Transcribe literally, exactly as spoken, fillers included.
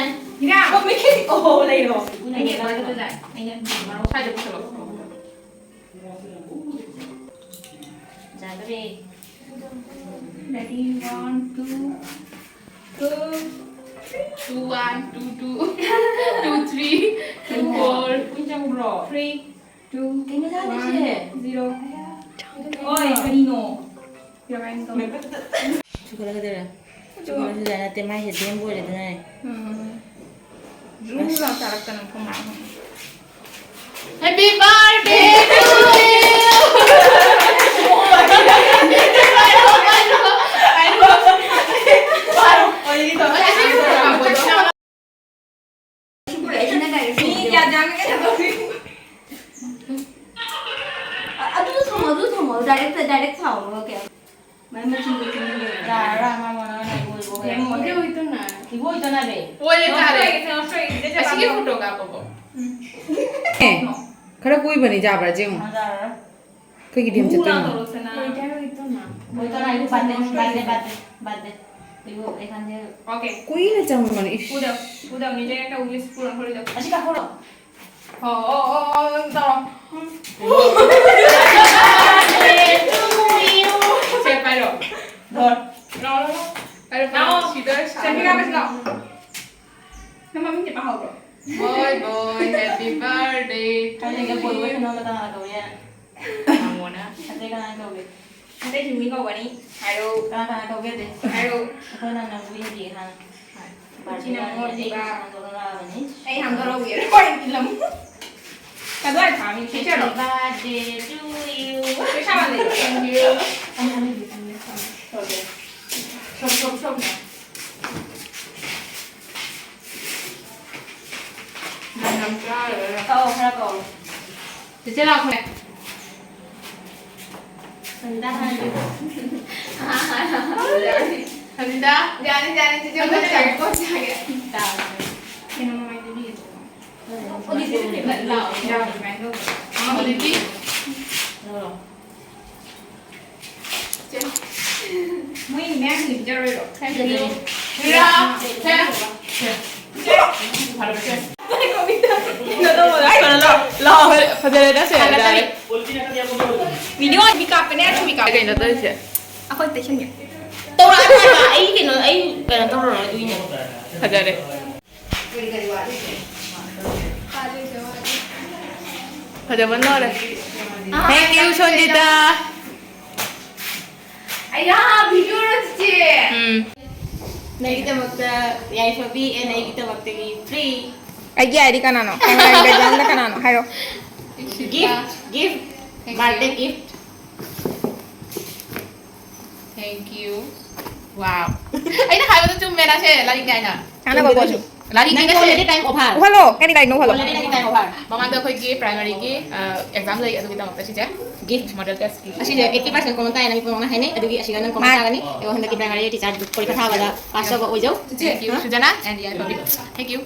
ꯌꯥꯅꯤ꯫ ꯏꯔꯥ! ꯑꯣ, ꯃꯤꯈꯤꯗꯤ꯫ ꯑꯣ, ꯂꯩꯔꯣ꯫ ꯑꯩꯅ ꯀꯃꯥꯏꯅ ꯇꯧꯗꯣꯏ? ꯑꯩꯅ ꯃꯔꯣꯛ ꯁ꯭ꯋꯥꯏꯗ ꯄꯨꯁꯜꯂꯣ꯫ ꯌꯥꯗꯣꯔꯦ꯫ Ready, one, two, two, two, one, two, two, two, three, two, four, ꯀꯨꯏ ꯆꯪꯕ꯭ꯔꯣ? Three, two, ꯀꯩꯅꯣ ꯆꯥꯗꯣꯏꯁꯦ? One, zero. ꯍꯣꯏ, ꯀꯔꯤꯅꯣ? ꯁꯨꯒꯠꯂꯛꯀꯗꯣꯏꯔꯥ? ꯆꯨꯝꯕꯁꯨ ꯌꯥ ꯅꯠꯇꯦ, ꯃꯥꯏꯁꯦ ꯗꯦꯝꯕ ꯑꯣꯏꯔꯦꯗꯅ꯫ ꯎꯝ꯫ ꯖꯨꯝ ꯂꯥꯎ ꯆꯥꯔꯛꯇꯅ ꯐꯝꯃꯣ꯫ Happy birthday to you. ꯃꯤ ꯀꯌꯥ ꯆꯪꯒꯦ? ꯑ-, ꯑꯗꯨ ꯊꯝꯃꯣ, ꯑꯗꯨ ꯊꯝꯃꯣ꯫ Direct, direct ꯊꯥꯎꯔꯣ ꯀꯌꯥ? ꯃꯥꯏ ꯃꯆꯤꯟꯗꯣ ꯆꯨꯝꯗꯣꯏꯅꯦ꯫ ꯌꯥꯔꯔꯣꯏ, ꯑꯃ ꯃꯉꯣꯟꯗ ꯏꯕꯣ, ꯏꯕꯣ ꯍꯥꯏꯔꯣ꯫ ꯏꯕꯣ ꯏꯇꯅꯔꯦ꯫ ꯏꯕꯣ ꯏꯇꯅꯔꯦ꯫ ꯑꯣꯏꯔꯦ, ꯌꯥꯔꯦ꯫ ꯑꯁꯤꯒꯤ photo ꯀꯥꯞꯄꯣꯀꯣ꯫ ꯎꯝ꯫ ꯑꯦ, ꯈꯔ ꯀꯣꯏꯕꯅꯤ, ꯌꯥꯕ꯭ꯔꯥ? ꯌꯦꯡꯉꯣ꯫ ꯌꯥꯔꯔꯣꯏ꯫ ꯑꯩꯈꯣꯏꯒꯤꯗꯤ ꯌꯥꯝ ꯆꯠꯇꯣꯏꯅꯦ꯫ ꯃꯣꯏ ꯇꯔꯥ ꯏꯕꯣ ꯕꯥꯠ ꯗꯦ, ꯕꯥꯠ ꯗꯦ, ꯕꯥꯠ ꯗꯦ, ꯕꯥꯠ ꯗꯦ꯫ ꯏꯕꯣ, ꯑꯩ ꯈꯟꯖꯩ꯫ Okay꯫ ꯀꯨꯏꯅ ꯆꯪꯕꯅꯦ, ꯏꯁ꯫ ꯎꯗ, ꯎꯗ, ꯃꯤ ꯇꯔꯦꯠ ꯇꯧꯒꯦ, ꯁ꯭ꯀꯨꯜ ꯑꯃ ꯈꯣꯂꯤꯗꯣ꯫ ꯑꯁꯤ ꯀꯥꯈꯠꯂꯣ꯫ ꯑꯣ, ꯑꯣ, ꯑꯣ, ꯑꯣ, ꯇꯧꯔꯣ꯫ ꯎꯝ꯫ ꯁꯦ, ꯄꯥꯏꯔꯣ꯫ ꯂꯥꯎ, ꯂꯥꯎ, ꯂꯥꯎ꯫ ꯄꯥꯏꯔꯣ, ꯄꯥꯏꯔꯣ꯫ ꯂꯥꯎ꯫ ꯁꯤꯗ ꯁꯦꯜꯐꯤ ꯀꯥꯞꯄꯁꯤ ꯂꯥꯎ꯫ ꯅꯪ ꯃꯃꯤꯡꯗꯤ ꯄꯥꯍꯧꯕ꯭ꯔꯣ? ꯕꯣꯏ, ꯕꯣꯏ, happy birthday to ꯊꯥꯏꯅꯒꯤ ꯕꯣꯏ, ꯕꯣꯏ you꯫ ꯀꯩꯅꯣ ꯀꯅꯥ ꯀꯧꯏ? ꯃꯥꯃꯣꯅ꯫ ꯑꯇꯩ ꯀꯅꯥ ꯀꯧꯒꯦ? ꯑꯇꯩꯁꯨ ꯃꯤ ꯀꯧꯒꯅꯤ꯫ ꯍꯥꯏꯔꯣ꯫ ꯀꯅꯥ ꯀꯅꯥ ꯀꯧꯒꯦ ꯑꯇꯩ? ꯍꯥꯏꯔꯣ꯫ ꯑꯩꯈꯣꯏꯅ ꯅꯪꯕꯨ ꯌꯦꯡꯒꯦ ꯍꯥꯟꯅ꯫ ꯍꯣꯏ꯫ ꯕꯥꯔꯗꯦ ꯎꯆꯤꯅ ꯂꯥꯛꯑꯦ, ꯑꯩ ꯃꯣꯠꯂꯤꯕ꯫ ꯄꯩꯁꯥ ꯍꯟꯗꯣꯛꯅ ꯂꯥꯛꯑꯕꯅꯤ꯫ ꯑꯩ ꯍꯥꯡꯗꯣꯔꯛꯑꯒꯦ꯫ ꯍꯣꯏ, ꯏꯂꯝ꯫ ꯀꯗꯥꯏ ꯊꯥꯃꯤ? ꯄꯤꯛꯆꯔꯗꯣ? Happy birthday to you꯫ ꯄꯩꯁꯥ ꯃꯥꯟꯅꯩ꯫ Thank you꯫ ꯑꯩ ꯍꯥꯟꯅ ꯏꯕꯤꯔꯝꯒꯦ꯫ ꯍꯣꯏ, ꯍꯣꯏ꯫ ꯁꯣꯝ, ꯁꯣꯝ, ꯁꯣꯝ꯫ ꯀꯛꯑꯣ, ꯈꯔ ꯀꯛꯑꯣ꯫ ꯆꯦꯆꯦ ꯂꯥꯛꯈ꯭ꯔꯦ꯫ ꯁꯟꯗꯥ ꯍꯥꯏꯔꯣ꯫ ꯁꯟꯗꯥ꯫ ꯌꯥꯅꯤ, ꯌꯥꯅꯤ, ꯆꯦꯆꯦ, ꯑꯩꯈꯣꯏ ꯆꯥꯒꯦ, ꯑꯩꯈꯣꯏ ꯆꯥꯒꯦ꯫ ꯆꯥꯔꯣ꯫ ꯀꯩꯅꯣ ꯃꯃꯥꯏꯗ ꯄꯤꯒꯦ꯫ ꯂꯥꯛꯑꯣ, ꯂꯥꯛꯑꯣ, ꯑꯗꯨꯃꯥꯏꯅ ꯇꯧꯕ꯫ ꯑꯥ, ꯍꯧꯖꯤꯛꯇꯤ꯫ ꯂꯧꯔꯣ꯫ ꯃꯣꯏ ꯃꯌꯥꯝꯒꯤ ꯄꯤꯖꯔꯣꯏꯗ꯭ꯔꯣ? ꯄꯤꯖꯗꯣꯏꯅꯦ꯫ ꯃꯤꯔꯥ, ꯁꯦ꯫ ꯂꯥꯛꯑꯣ, ꯂꯥꯛꯑꯣ, ꯐꯖꯔꯦꯗ, ꯁꯦ, ꯌꯥꯔꯦ꯫ ꯚꯤꯗꯤꯑꯣ ꯃꯤ ꯀꯥꯞꯄꯅꯦ, ꯁꯨꯝ ꯃꯤ ꯀꯥꯞꯄꯦ꯫ ꯀꯩꯅꯣ ꯇꯧꯔꯤꯁꯦ? ꯑꯩꯈꯣꯏ ꯇꯩꯁꯟꯒꯦ꯫ ꯇꯧꯔꯛꯑꯅꯨ ꯍꯥꯏꯕ, ꯑꯩ ꯀꯩꯅꯣ, ꯑꯩ ꯀꯩꯅꯣ ꯇꯧꯔꯔꯣꯏ ꯑꯗꯨꯏꯅꯦ꯫ ꯐꯖꯔꯦ꯫ ꯐꯖꯕ ꯂꯣꯏꯔꯦ꯫ ꯑꯥ, Thank you, ꯁꯣꯟꯖꯤꯇꯥ꯫ ꯑꯌꯥ, ꯚꯤꯗꯤꯑꯣꯔꯣ, ꯆꯤꯆꯦ? ꯎꯝ꯫ ꯅꯪꯒꯤꯗꯃꯛꯇ ꯌꯥꯏꯐꯕꯤ, ꯑꯦꯟ ꯑꯩꯒꯤꯗꯃꯛꯇꯒꯤ ꯐ꯭ꯔꯤ꯫ ꯑꯩꯒꯤ ꯑꯥꯏꯗꯤ ꯀꯅꯥꯅꯣ? ꯑꯩꯒꯤ ꯕꯦꯛꯒ꯭ꯔꯥꯎꯟꯗ ꯀꯅꯥꯅꯣ? ꯍꯥꯏꯔꯣ꯫ ꯒꯤꯐ ꯒꯤꯐ ꯕꯥꯔꯗꯦ ꯒꯤꯐ꯫ Thank you. Wow. ꯑꯩꯅ ꯍꯥꯏꯕꯗꯣ ꯆꯨꯝꯃꯦ ꯅꯪꯁꯦ ꯂꯥꯏꯔꯤꯛꯅꯦ ꯍꯥꯏꯅ꯫ ꯀꯥꯟꯅꯕ ꯄꯣꯠꯅꯤ꯫ ꯂꯥꯏꯔꯤꯛꯅꯦ ꯅꯪꯒꯤ ꯅꯪꯁꯦ꯫ already time over. ꯎꯍꯜꯂꯣ, ꯀꯔꯤ ꯂꯥꯏꯔꯤꯛꯅꯣ ꯎꯍꯜꯂꯣ꯫ Already time over. ꯃꯃꯥꯡꯗ ꯑꯩꯈꯣꯏꯒꯤ ꯄ꯭ꯔꯥꯏꯃꯔꯤꯒꯤ ꯑꯦꯛꯖꯥꯝ ꯂꯩ ꯑꯗꯨꯒꯤꯗꯃꯛꯇ ꯁꯤꯁꯦ ꯒꯤꯐ꯫ ꯃꯣꯗꯦꯜ ꯇꯦꯁꯀꯤ꯫ ꯑꯁꯤꯁꯦ ꯑꯩꯠꯇꯤ ꯄꯥꯔꯁꯦꯟ ꯀꯣꯃꯟ ꯇꯥꯏꯌꯦꯅ ꯃꯤ ꯄꯨꯝꯅꯃꯛꯅ ꯍꯥꯏꯅꯩ꯫ ꯑꯗꯨꯒꯤ ꯑꯁꯤꯒ ꯅꯪ ꯀꯣꯃꯟ ꯃꯥ- ꯇꯥꯒꯅꯤ꯫ ꯑꯗꯨꯒ ꯍꯟꯗꯛꯀꯤ ꯄ꯭ꯔꯥꯏꯃꯔꯤ ꯇꯤꯆꯔ ꯄꯔꯤꯈꯥ ꯊꯥꯕꯗ ꯄꯥꯁ ꯇꯧꯕ ꯑꯣꯏꯖꯧ꯫ Thank you. ꯁꯨꯖꯅꯥ and Yaiphabi. Thank you.